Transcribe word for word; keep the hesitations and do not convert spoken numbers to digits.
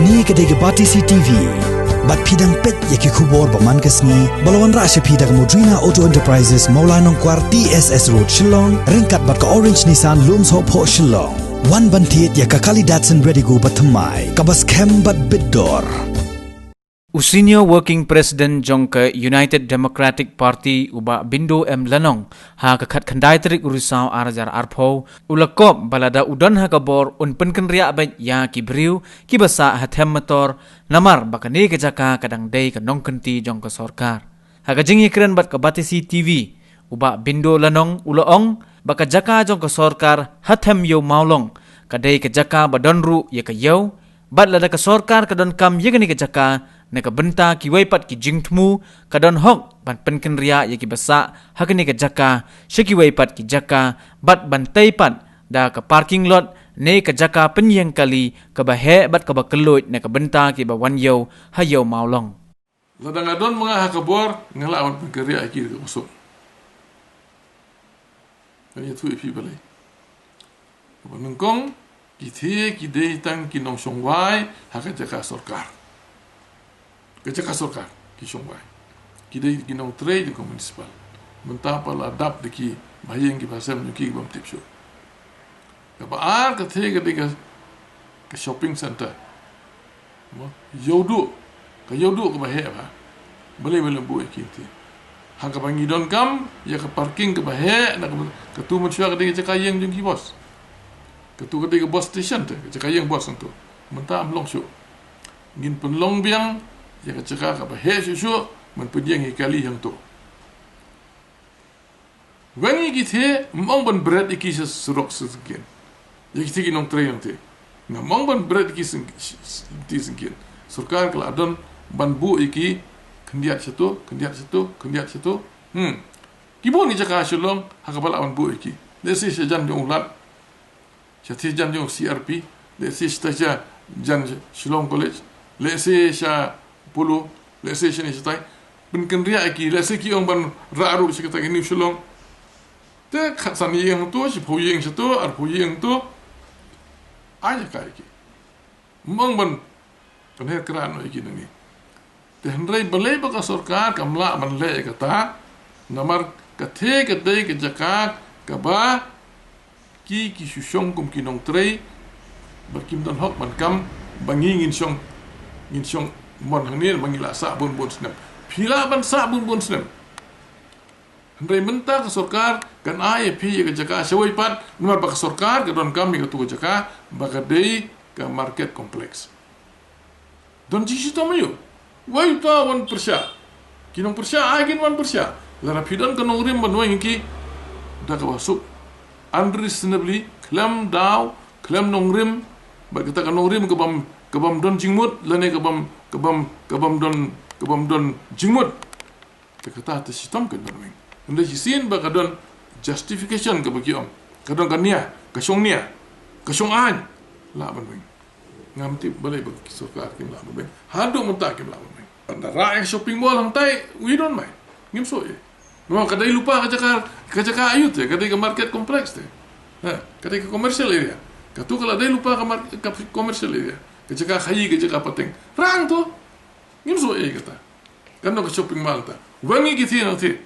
Kane ka dei ka Batesi T V. Bad phi dang peit ïa ki khubor ba man ka sngi ba la wanrah sha phi da ka Modrina Auto Enterprises, Mawlai Nongkwar, T S S Road, Shillong, ryngkat bad ka Orange Nissan, Lumsohphoh, Shillong. Wan ban thied ïa ka kali Datsun Redigo ba thymmai, kaba skhem bad bit dor. U Senior Working President jong ka United Democratic Party, u Bah Bindo M Lanong, ha ka khatkhyndai tarik u Risaw ar hajar arphew, u la kop ba lada u don ha ka bor un pynkynriah beit ïa ki briew kiba sah ha them motor, namar ba kane ka jaka ka dang dei ka nongkynti jong ka sorkar. Ha ka jingïakren bad ka Batesi T V, u Bah Bindo Lanong u la ong ba ka jaka jong ka sorkar ha them ïew Mawlong ka dei ka jaka ba don ruh ïa ka ïew, bad lada ka sorkar ka donkam ïa kane ka jaka na ka bynta kiwei pat ki jingthmu, ka don hok ban pynkynriah ïa kiba sah ha kane ka jaka sha kiwei pat ki jaka, bad ban tei pat da ka parking lot ne ka jaka pynïeng kali kaba heh bad kaba kylluid na ka bynta kiba wan ïew ha ïew Mawlong. Lada nga don ma nga ha ka bor, nga lah ban pynkynriah ïa ki da kaba suk. Ngan ïathuh ïa phi balei. Kaba nyngkong, kitei ki dei tang ki nongshong wai ha ka jaka sorkar. Ka jaka sorkar ki shong wai. Ki dei ki nongtrei jong ka municipal. Mynta pat la dap da ki bahaïing ki bahasem jong ki bym tip shuh. Kaba ar, katei ka dei ka, ka shopping center. Mo, ïewduh. Ka ïewduh kaba heh bha. Balei, balei buh ïa ki te. Ha kaba ngi donkam ïa ka parking kaba heh, na kaba, katu mynshuwa ka dei ka jaka ïeng jong ki bos. Katu ka dei ka bus station te, ka jaka ïeng bos hangtu. Mynta ym long shuh. Ngin pynlong biang ïa ka jaka kaba heh shuh shuh, ban pynïeng ïa kali hangtu. Weng ïa kitei, ym ong ban bret ïa ki sha surok sha syngkien. Ïa kitei ki nongtrei hangtei. Ngam ong ban bret ïa ki seng-, sh-, sh-, ti syngkien. Sorkar ka la don ban buh ïa ki khyndiat shatu, khyndiat shatu, khyndiat shatu. Hmm. Ki bun ki jaka ha Shillong ha kaba lah ban buh ïa ki. Lehse sha jan jong u Lad. Shatei jan jong C R P, lehse shatei sha jan Shillong College, lehse sha Apollo, lehse shane shatai. Pynkynriah ïa ki, lehse ki ong ban rah ruh sha kata ka New Shillong. Te khatsan ïing hangto, shiphew ïing shato, arphew ïing hangto. Ai jaka ïa ki. Ym ong ban pynher krat noh ïa ki nangne. Te hynrei balei ba ka sorkar kam lah ban leh ïa kata, namar katei ka dei ka jaka kaba ki, ki shu shong kum ki nongtrei, ba kim don hok ban kam, ba ngi ngin shong, ngin shong mon hangne, ba ngi lah sah bun bun snem. Phi lah ban sah bun bun snem. Hynrei mynta ka sorkar kan ai ïa phi ïa ka jaka shawei pat, namar ba ka sorkar ka donkam ïa katu ka jaka, ba ka dei ka market complex. Don jingshitom aïu? Wei uta wan pyrshah. Ki nongpyrshah, ai kin wan pyrshah. Lada phi don ka nongrim ban weng ïa ki da kaba suk. Unreasonably, khlem daw, khlem nongrim, bad kata ka nongrim ka bym, ka bym don jingmut, lane ka bym, ka bym, ka bym don, ka bym don jingmut. Te kata te shitom kan ban weng. Hynrei shisien ba ka don justification kaba ki ong. Ka don ka nia, ka shong nia, ka shong aiñ. Lah ban weng. Ngam tip balei ba ki sorkar kim lah ban weng. Haduh mynta kim lah ban weng. Ban da rah ïa ka shopping mall hangtai, we don't mind. Ngim sngewsih. Namar ka dei lypa ka jaka, ka jaka aïu te, ka dei ka market complex te. Ha, ka dei ka commercial area. Katu ka la dei lypa ka mar-, ka commercial area. Ka jaka khaïi, ka jaka pateng. Rah hangto. Ngim sngewsih ïa kata. Kan don ka shopping mall ta. Weng ïa kitei hangtei.